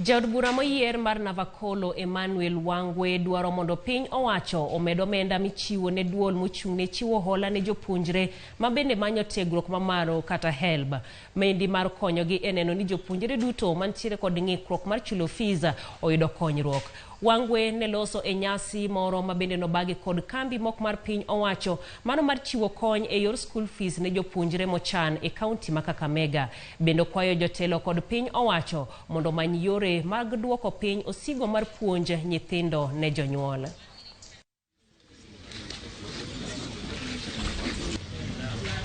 Jaod bura moyier mar Navakolo Emmanuel Wangwe dwaro mondo piny owacho omed omenda michiwo ne duol mochung' ne chiwo hola ne jopuonjre ma bende manyo tiegruok mamalo kata HELB. Maendi mar konyogi e neno ni jopuonjre duto mantiere kod ng'ikruok mar chulo fees oyudo konyruok. Wangwe ne loso e nyasi moro ma bende nobagi kod kambi mok mar piny owacho mano mar chiwo kony e yor school fees ne jopuonjre mochan e kaunti ma Kakamega. Bende okwayo jotelo kod piny owacho mondo omany yore mag duoko piny osigo mar puonj nyithindo ne jonyuol.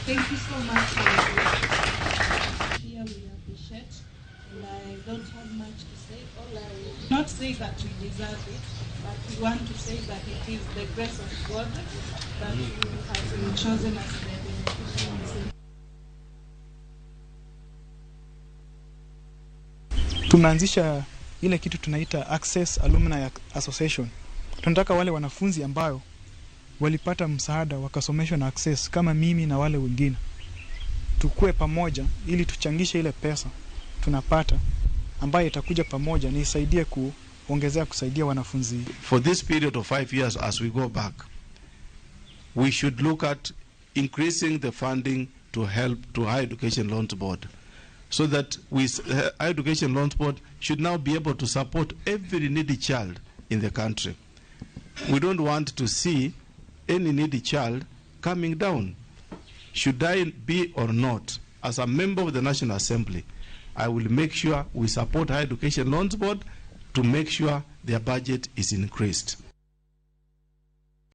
Thank you so much for here. We appreciate, and I don't have much to say. All I will not say that we deserve it, but we want to say that it is the grace of God that you have been chosen as the beneficiaries. Tumeanzisha ile kitu tunaita Access Alumni Association. Tunataka wale wanafunzi ambayo walipata msaada wakasomeshwa na Access kama mimi na wale wengine, tukue pamoja ili tuchangishe ile pesa tunapata ambayo itakuja pamoja ni isaidie kuongezea kusaidia wanafunzi. For this period of 5 years as we go back, we should look at increasing the funding to help to Higher Education Loans Board, so that we, Higher Education Loans Board should now be able to support every needy child in the country. We don't want to see any needy child coming down. Should I be or not, as a member of the National Assembly, I will make sure we support Higher Education Loans Board to make sure their budget is increased.